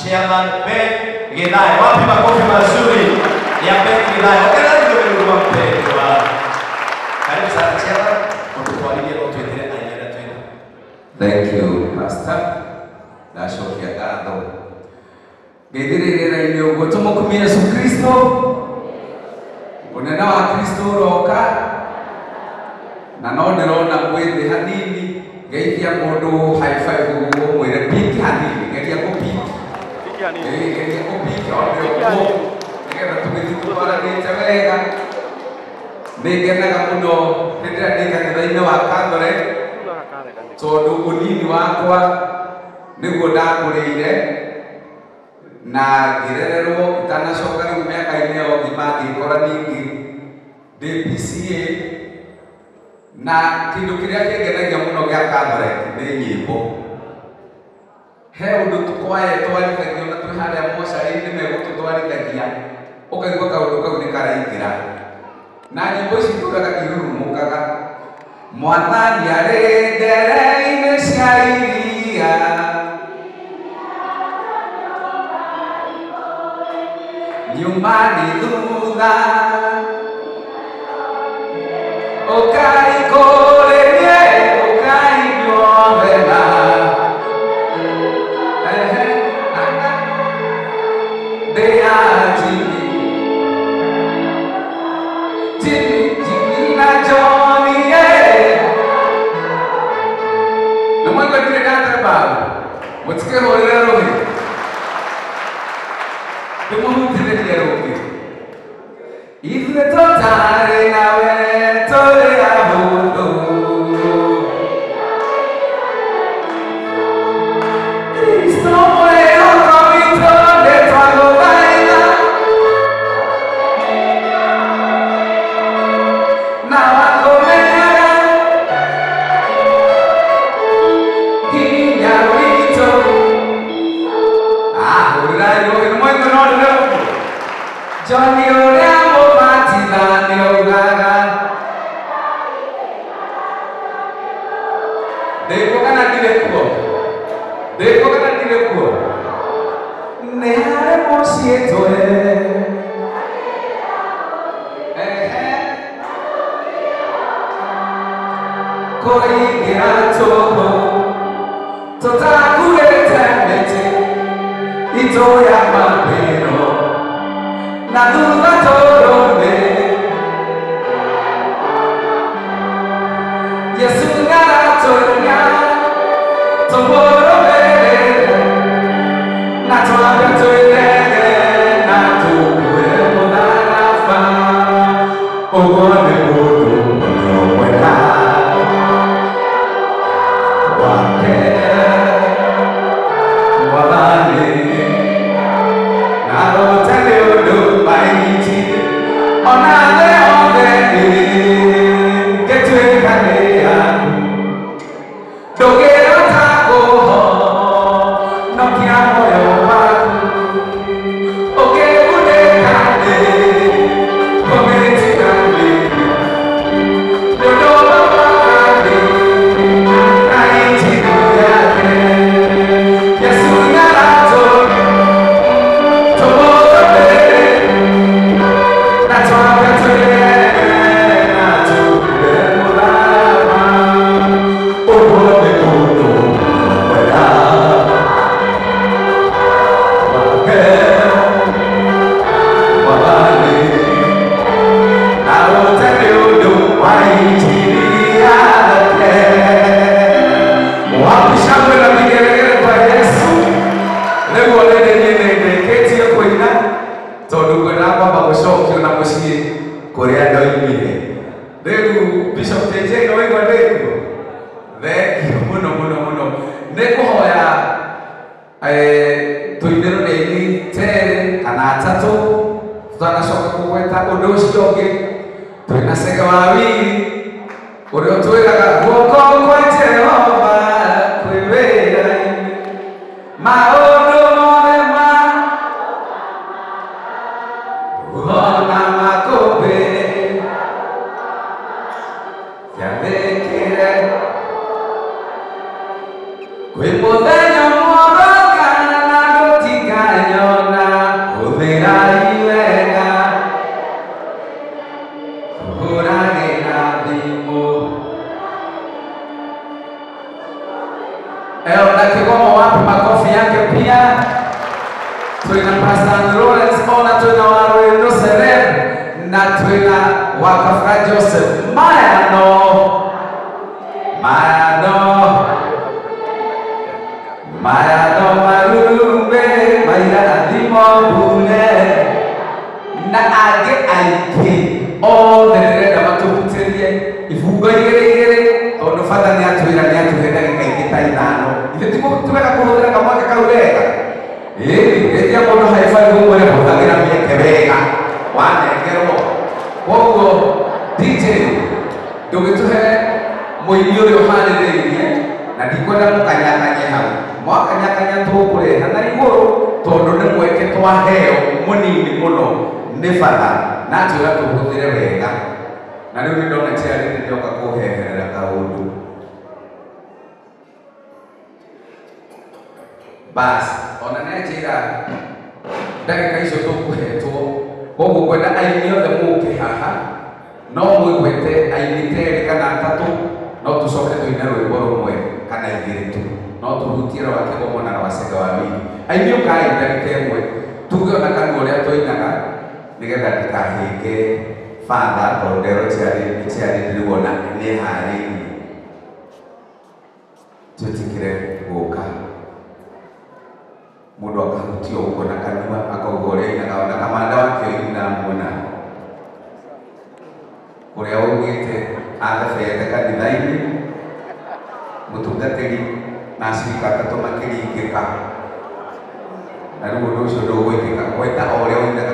Chairman Ben Githae. Wapi makofi mazuri ya Ben Githae? Ongera ndio mpendwa. Karibu sana Chairman, ututualilie na utuendelee aina twende. Thank you Pastor. Ndacokia ngatho. Ngeithĩrĩria-inĩ ũguo tũmũkumie Yesu Kristo. Ũnene wa Kristo ũroka na no ndĩrona mwĩthĩ hanini ngeithia mũndũ high five ũguo mwĩre piki hanini geria kũpiki geria kũpiki one ũguo nĩgetha tũgĩthiĩ tũtwaranĩte wega. Nĩngenaga mũno hĩndĩ ĩrĩa ndĩ kanitha-inĩ wa Catholic tondũ ũnini wakwa nĩguo ndakũrĩire na ngĩrererwo itanacoka rĩu mĩaka-inĩ ya ũgima ngĩkora ningĩ ndĩ PCA na kĩndũ kĩrĩa kĩngenagia mũno gĩa Catholic nĩ nyĩmbo. He ũndũ tũkwaye twarithagio na twĩ harĩa mocarĩ-inĩ megũtũtwarithagia ũkaigua kaũndũ kau nĩ karaingĩra na nyĩmbo ici tugaga irurumũkaga Mwathani arĩ ndere-inĩ cia iria nyumbani thutha ũkaikũrĩrie ũkainyuothena ndĩ ya Jimmy Jimmy Jimmy na Johnny na mwaigua ndirĩ ndatembaga mũtikĩhũrĩre rũhĩ ndĩmũhutithĩrie rũngĩ ithuĩ tũtarĩ nawe tũrĩ ahũthũ Kristo mwĩhoko witũ nĩtwagũthaitha na wakũmenyaga hinya witũ. Hũrĩrai rũhĩ nĩ mwaigua no ndĩre ũguo Johnny ũrĩa mũbatithania augaga ndĩkuo kana ndirĩ kuo ndĩkuo kana ndirĩ kuo nĩ harĩ mũciĩ twe kũingĩra tũhũ tũtakuĩte mĩtĩ itũ ya mambĩro na thutha tũrũme Yesu nĩaratũria tũmũrũmĩrĩre na twambe twĩthege na tũkue mũtharaba ũguo nĩ mũndũ ũrĩa mwega wake Mwathani na ũtarĩ ũndũ maiti ona thĩ yothe ĩngĩtuĩka nĩ yaku ndũngĩhota kũhonokia muoyo waku ũkĩgunĩka nĩ kũmĩtiganĩria nĩ ũndũ wa Mwathani na injiri yake Yesu nĩaratũria tũmũrũmĩrĩre na twambe twĩrege na tũkue mũtharaba ũguo nĩ mũndũ mwega wake Mwathani na ũtarĩ ũndũ wa injiri yake. Wapi shangwe na vigelegele kwa Yesu? Rĩu already niĩ nĩndĩkĩtie kũina tondũ ngwendaga kwamba gũcokio na mũciĩ kũrĩa ndoimire. Rĩu Bishop JJ nĩ waigua ndĩkuo? Thengiũ mũno mũno mũno. Nĩ ngũhoya tũinĩrwo nĩ aini terĩ kana atatũ tũtanacoka kũgweta ũndũ ũcio ũngĩ. Twĩna Cege wa Wiri ũrĩa ũtwĩraga guoko kwa Jehova kwĩ wĩra-inĩ maũndũ mothe ma ona makũmbĩ ciathĩkĩre kwĩ mũthenya mworokana na ndũtiga Elda Kigomo, wapi makofi yake pia. Twina Pastor Lawrence Ona, twina Waruino Sereb na twina Wakafra Joseph. Mayano Mayano Mayano Marumbe Maira Adimo Bune na angĩ aingĩ othe ndĩrenda matũhutĩrie ibungo igĩrĩ igĩrĩ tondũ bata nĩ atwĩra nĩ atũhe ndagĩka ingĩ ta ithano. Ithuĩ ti twega kũhũthĩra kamweke kau wega. Ĩĩ rĩrĩa mũndũ haibari ũmwĩre hũthagĩra mĩeke wega wanengerwo. Koguo DJ ndũgĩtũhe mũini ũrĩa ũharĩrĩirie na ndikwenda mũkanyakanye hau. Mwakanyakanya tũkũreha na igũrũ tondũ nĩ mweke twaheo mũnini mũno nĩ bata na atwĩra tũhũthĩre wega. Na rĩu nĩndona chairlady nĩndoka kũheherera kaũndũ. Bas ona nĩanjĩra ndagĩka icio tũkũhetwo. Koguo ngwenda aini othe mũke haha no mwĩgwete aini ta erĩ kana atatũ no tũcoke tũine rwĩmbo rũmwe kana igĩrĩ tu no tũhutie rwa Kĩgomo na rwa Senga wa Wili. Aini ũkai ndagĩka ĩmwe tuge ona kanua ũrĩa tũinaga nĩgetha ndikahĩnge batha tondũ nderwo chairlady rĩu ona nĩharĩirie. Twĩtĩkĩre gũka mũndũ akahutio ũguo na kanua akauga ũrĩa ainaga ona kamanda wake ndamuona ũrĩa augĩte athebete kanitha-inĩ mũtungatĩri na acirika atatũ makĩringĩka na rĩu ũndũ ũcio ndũgwĩkĩka gweta o ũrĩa ũinaga